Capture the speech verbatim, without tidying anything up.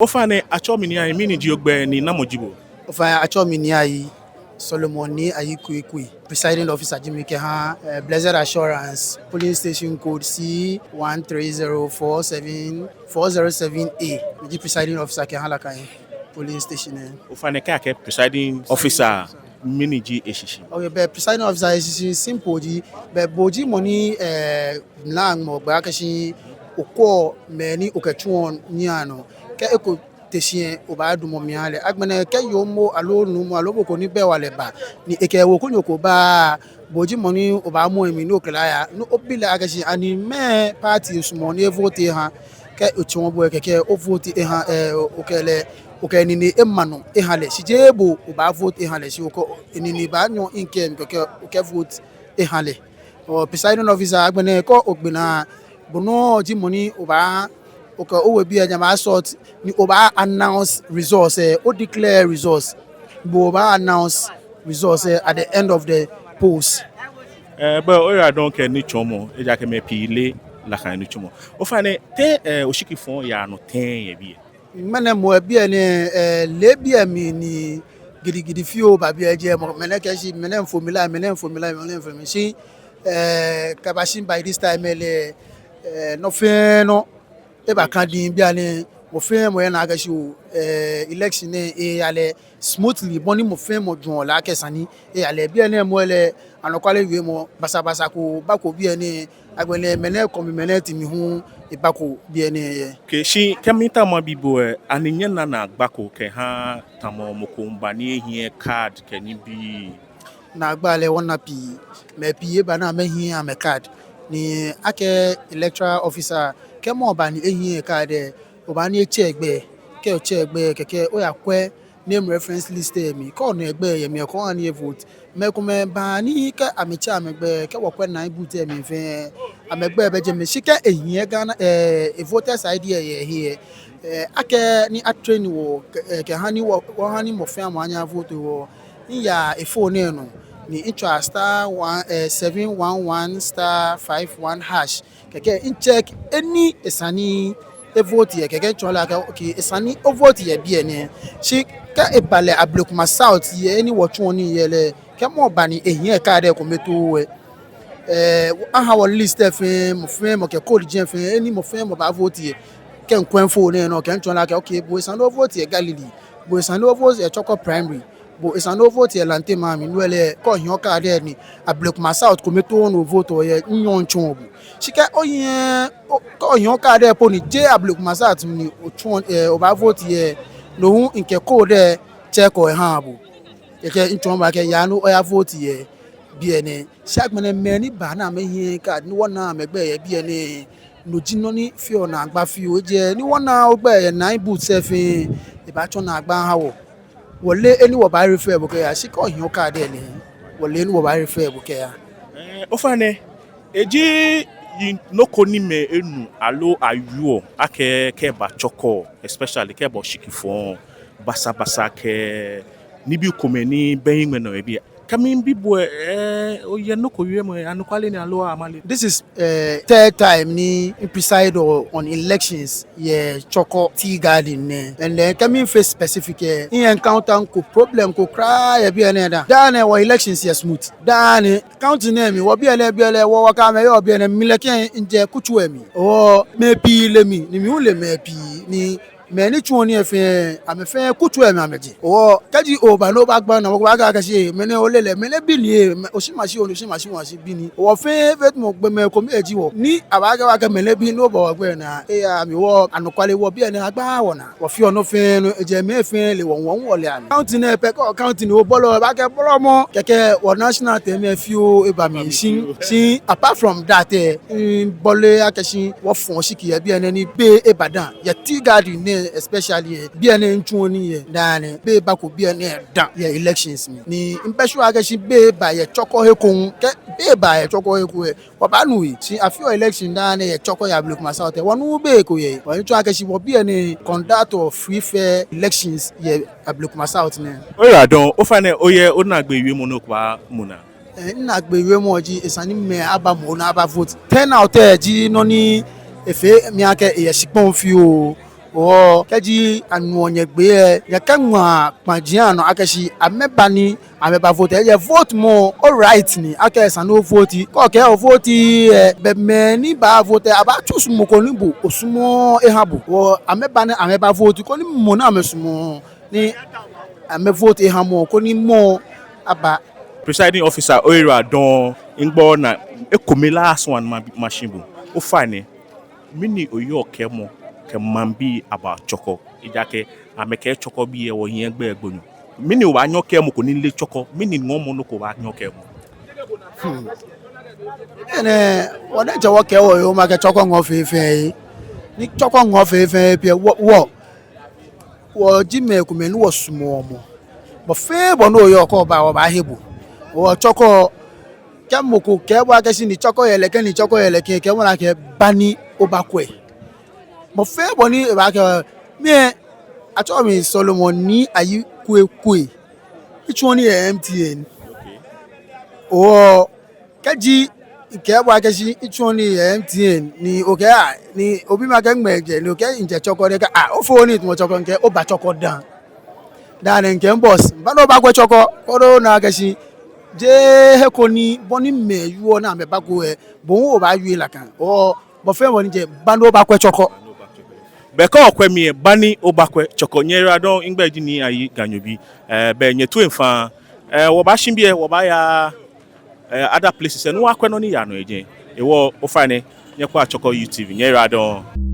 Ofainɛ, atsɛɔ mi Nii Ayi, mɛni ji ogbɛi ni namɔ ji bo? Ofainɛ, atsɛɔ mi Nii Ayi, Solomon Nii Ayi Kwei Kwei. Presiding officer ji mi kɛha, eh, Blessed Assurance polling station code C one three zero four seven, four zero seven A. Mi ji presiding officer kɛha nakai polling station nɛɛ. Ofainɛ, kɛ akɛɛ presiding officer, mɛni ji eshishi? Okay, bɛ presiding officer eshishi simple ji, bɛ bo ji mɔ ni, eh, mla ŋmɔ gbɛ akɛ shi okɔ mɛi ni okɛtsuɔ nii anɔ. Kɛ eko te shi lɛ, obaadamɔ mli oha lɛ. Agbɛnɛ kɛ yoomo aloo nuumo aloo mɔ ko ni bɛ hewalɛ ba, ni ekɛ wekunyo ko ba, bo ji mɔ ni obaamɔ emli ni okɛ lɛ aya, ni obi lɛ akɛ shi ani mɛɛ party esumɔɔ ni evote eha. Kɛ etsɔɔ bo lɛ, kɛkɛ ovote eha, eh, okɛ lɛ, okɛ enine ema nɔ eha lɛ. Shi jeee bo obaavote eha lɛ, shi okɛ enine baanyɔ ink lɛ mli kɛkɛ okɛvote eha lɛ. Ɔ, presiding officer, agbɛnɛ kɛ ogbe naa, bo nɔŋŋ ji mɔ ni obaa, okɛ owebii lɛ nyɛbaa sort, ni obaa announce results lɛ, o declare results, bo obaa announce results lɛ at the end of the polls. Eh, bɛ oyiwaladɔŋŋ kɛ nitsɔɔmɔ, ejaakɛ mɛi pii leee nakai nitsɔɔmɔ. Ofainɛ, te, eh, oshikifɔɔ yaa nɔ tɛŋŋ yɛ biɛ? Ŋmɛnɛ moŋ yɛ biɛ nɛɛ, eh, leebi lɛ mli ni gidigidi fioo ba biɛ, jeee mɔ, mɛnɛ kɛ shi, mɛnɛ mfo mi la, mɛnɛ mfo mi la, mɛnɛ mfo mi shi, eh, kɛbashi by this time lɛ, eh, nɔ fɛɛ nɔ ebaka diŋŋ bianɛ, mɔ fɛɛ mɔ yɛ nakai shi o, eh, election nɛɛ eeya lɛ smoothly, bɔ ni mɔ fɛɛ mɔ jwɛŋɔ lɛ akɛ esa ni eya lɛ. Biɛ nɛɛ moŋ lɛ, anɔkwale wiemɔ, basabasa ko bako biɛ nɛɛ, agbɛnɛ mɛnɛ kɔmi mɛnɛ timi hu ebako biɛ nɛɛ yɛ. Okay, shi kɛ miitao mabi bo lɛ, ani nyɛna naagba ko kɛha tamɔ mɔ ko miiba ni ehiɛ card kɛ nibii? Naagba lɛ wɔna pii, mɛi pii eba ni amɛhiɛɛɛ amɛ card. Ni akɛ electoral officer, kɛ mɔ ba ni ehiɛɛɛ card lɛ, obaa ni etsɛ egbɛi, kɛ otsɛ egbɛi kɛkɛ oyakwɛ name reference list lɛ mli, kɛ ona egbɛi yɛ mli lɛ, kɛ oha ni evote. Mɛi komɛi baa ni kɛ amɛtsɛ amɛgbɛi, kɛ wɔkwɛ nine booth lɛ mli fɛɛ, amɛgbɛi bɛ jɛmɛ. Shi kɛ ehiɛ Ghana, eh, e voters I D lɛ yɛ he lɛ, eh, akɛni a train wɔ, kɛ, eh, kɛha ni wɔ, wɔha ni mɔ fɛɛ mɔ anyɛ a vote lɛ, miya e phone lɛ nɔ, ni mitswa star one, eh, seven one one star five one hash. Kɛkɛ mi check he ni esa ni e vote yɛ, kɛkɛ mitsɔɔ lɛ akɛ, okay, esa ni o vote yɛ biɛ nɛɛ. Shi kɛ eba lɛ Ablekuma South yɛ he ni wɔtsuɔ nii yɛ lɛ, kɛ mɔ ba ni ehiɛ card lɛ kome too lɛ, eh, aha wɔ list lɛ fɛɛ, mɔ fɛɛ mɔ kɛ code ji lɛ fɛɛ, he ni mɔ fɛɛ mɔ baa vote yɛ. Kɛ mikwɛ phone lɛ nɔ, kɛ mitsɔɔ lɛ akɛ, okay, bo esa ni o vote yɛ Galilee, bo esa ni o vote yɛ Chorkor Primary, bo esa ni o vote yɛ Lantemame, no lɛ, kɛ ohiɛ o card lɛ ni Ablekuma South kome too ni o vote yɛ, minyɛŋ mitsɔɔ bo. Shi kɛ ohiɛ, o, kɛ ohiɛ o card lɛ po ni jeee Ablekuma South ni otsuɔ, eh, obaa vote yɛ, no hu mikɛ code lɛ check eha bo. Kɛkɛ mitsɔɔ bo akɛ yaa ni oya vote yɛ biɛ nɛɛ. Shi agbɛnɛ mɛi ni ba ni amɛhiɛɛɛ card ni wɔna amɛgbɛi yɛ biɛ nɛɛ, no ji nɔ ni feɔ naagba fioo. Ejaakɛ ni wɔna ogbɛi yɛ nine booth lɛ fɛɛ, ebaatsɔ naagba aha wɔ. Wɔleee he ni wɔbaa refer bo kɛya, shi kɛ ohiɛ o card lɛ lɛ, wɔleee he ni wɔbaa refer bo kɛya. Eh, ofainɛ, eji yi nɔ ko ni mɛi enu aloo awieɔ akɛ kɛ eba Chorkor, especially kɛ eba oshikifɔɔ, basabasa kɛ nibii komɛi ni bɛ hiŋmɛi nɔ yɛ biɛ. Kɛ miibi bo lɛ, eh, oyɛ nɔ ko wiemɔ yɛ, anɔkwale ni aloo amale? This is, eh, third time ni mi preside on elections yɛ Chorkor Tea Garden nɛɛ. And then kɛ mi face specific lɛ, mi encounter ko problem ko kwraa yɛ biɛ nɛɛ dã. Daa nɛɛ wɔ elections yɛ smooth. Daa nɛɛ counting lɛ mli, wɔ biɛ lɛ, biɛ lɛ, wɔ wɔkɛ amɛ yɔɔ biɛ nɛɛ, mi lɛ kɛ mijɛ kutso lɛ mli. Wɔ mɛi pii le mi, ni mi hu mile mɛi pii, ni mɛi ni tsuɔ nii lɛ fɛɛ, amɛ fɛɛ kutso lɛ mli amɛjɛ. Wɔ kɛji oba ni obaagba naa, mɔ ko baakɛɛ akɛ shi, mɛnɛ ole lɛ, mɛnɛ bi ni, eh, mɛ, oshi mashi, oshi mashi, oshi bi ni. Wɔ fɛɛ fɛɛ tamɔ gbɔmɛi komɛi ji wɔ. Ni abaakɛɛ akɛ mɛnɛ bi ni oba wɔgbɛ naa, eya mli wɔ, anɔkwale wɔ biɛ nɛɛ agbaaa wɔnaa. Wɔfeɔ nɔ fɛɛ nɔ, ejaakɛ mɛi fɛɛ le wɔ, wɔ hu wɔle amɛ. Counting lɛ pɛ, kɛ o counting ni obolɔ, abaakɛɛ bolɔmɔ, kɛkɛ wɔ national anthem lɛ fioo eba mli. Shi, shi, apart from that lɛ, mibɔle akɛ shi wɔfɔ̃ oshiki yɛ biɛ nɛɛ ni béi eba dã. Yɛ Tea Garden nɛɛ especially lɛ, biɛ nɛɛ mitsuɔ nii yɛ daa nɛɛ, béi bako biɛ nɛɛ dã yɛ elections mli. Ni mibɛ sure akɛ shi béi eba yɛ Chorkor he ko hu, kɛ béi eba yɛ Chorkor he ko lɛ, wɔbaanu he. Shi afeɔ election daa nɛɛ yɛ Chorkor yɛ Ablekuma South lɛ, wɔnuuu béi ko yɛ. Wɔ mitsɔɔ akɛ shi wɔ biɛ nɛɛ conduct free fair elections yɛ Ablekuma South nɛɛ. Oyiwaladɔŋŋ, ofainɛ oyɛ onaagbee wiemɔ ni okɛbaamu naa? Eh, minaagbee wiemɔ ji esa ni mɛi aba moŋ ni aba vote. Turnout lɛ ji nɔ ni efee mi akɛ eyɛ shikpɔŋ fioo. Hewɔ kɛji anuɔ nyɛgbee lɛ, nyɛkɛŋma kpãji anɔ akɛ shi amɛba ni amɛba vote. Yɛ vote mɔ, o right ni akɛ esa ni o vote. Kɛ okɛɛ o vote lɛ, belɛ mɛi ni baa vote lɛ abaa choose mɔ ko ni bo osumɔɔɔ eha bo. Hewɔ amɛba ni amɛba vote koni mɔ ni amɛsumɔɔ ni amɛ vote eha mɔ koni mɔ aba. Presiding officer, oyiwaladɔŋŋ. Migbɛi naa ekome last one ma, mashi bo. Ofainɛ, mɛni oyɔɔ kɛɛmɔ kɛ maŋbii about Chorkor? Ejaakɛ amɛkɛɛ Chorkor bii lɛ wɔhiɛ gbɛ gbonyo. Mɛni obaanyɛ okɛɛ mɔ ko ni leee Chorkor? Mɛni ŋɔɔmɔ nɔ ko obaanyɛ okɛɛ mɔ? Hmm. Enɛ, wɔ diɛŋtsɛ wɔkɛɛ wɔyeɔ, wɔkɛɛ Chorkor ŋɔɔ fɛɛ fɛɛ. Ni Chorkor ŋɔɔ fɛɛ fɛɛ pɛ, wɔ, wɔ, wɔji mɛi komɛi ni wɔsumɔɔ mɔ. Bɔ fɛɛ bɔ ni oyɔɔ, kɛ oba, wɔbaahe bo. Wɔ Chorkor, kɛ mɔ ko kɛɛ bo akɛ shi ni Chorkor yɛ nɛkɛ, ni Chorkor yɛ nɛkɛ, kɛɛmɔ lɛ akɛ ba ni obakwɛ. Bɔ fɛɛ bɔ ni ebaakɛɛ, mi lɛ, atsɛɔ mi Solomon Nii Ayi Kwei Kwei. Mitsuɔ nii yɛ M T N. Hewɔ kɛji mikɛɛ bo akɛ shi mitsuɔ nii yɛ M T N ni okɛɛ a, ni obi mi akɛ nɛgbɛ mijɛ, ni okɛɛ mijɛ Chorkor, ni mikɛɛ a, ofo ni tamɔ Chorkor, mikɛɛ oba Chorkor dã. Dani mikɛɛ mi boss, ba ni obakwɛ Chorkor, koni ona akɛ shi jeee he ko ni bɔ ni mɛi wieɔ ni amɛbako lɛ, bo hu obaawie nakai. Hewɔ bɔ fɛɛ bɔ ni ji, ba ni obakwɛ Chorkor. Belɛ kɛ okwɛ mi lɛ, ba ni obakwɛ Chorkor. Nyɛyiwaladɔŋŋ, migbɛi ji Nii Ayi Ganyobi. Eh, belɛ nyɛtoi faŋŋ. Eh, wɔbaashi biɛ, wɔbaaya, eh, other places lɛ ni wɔyakwɛ nɔ ni yaa nɔ yɛ jɛi. Hewɔ ofainɛ, nyɛkwɛa Chorkor U T V. Nyɛyiwaladɔŋŋ.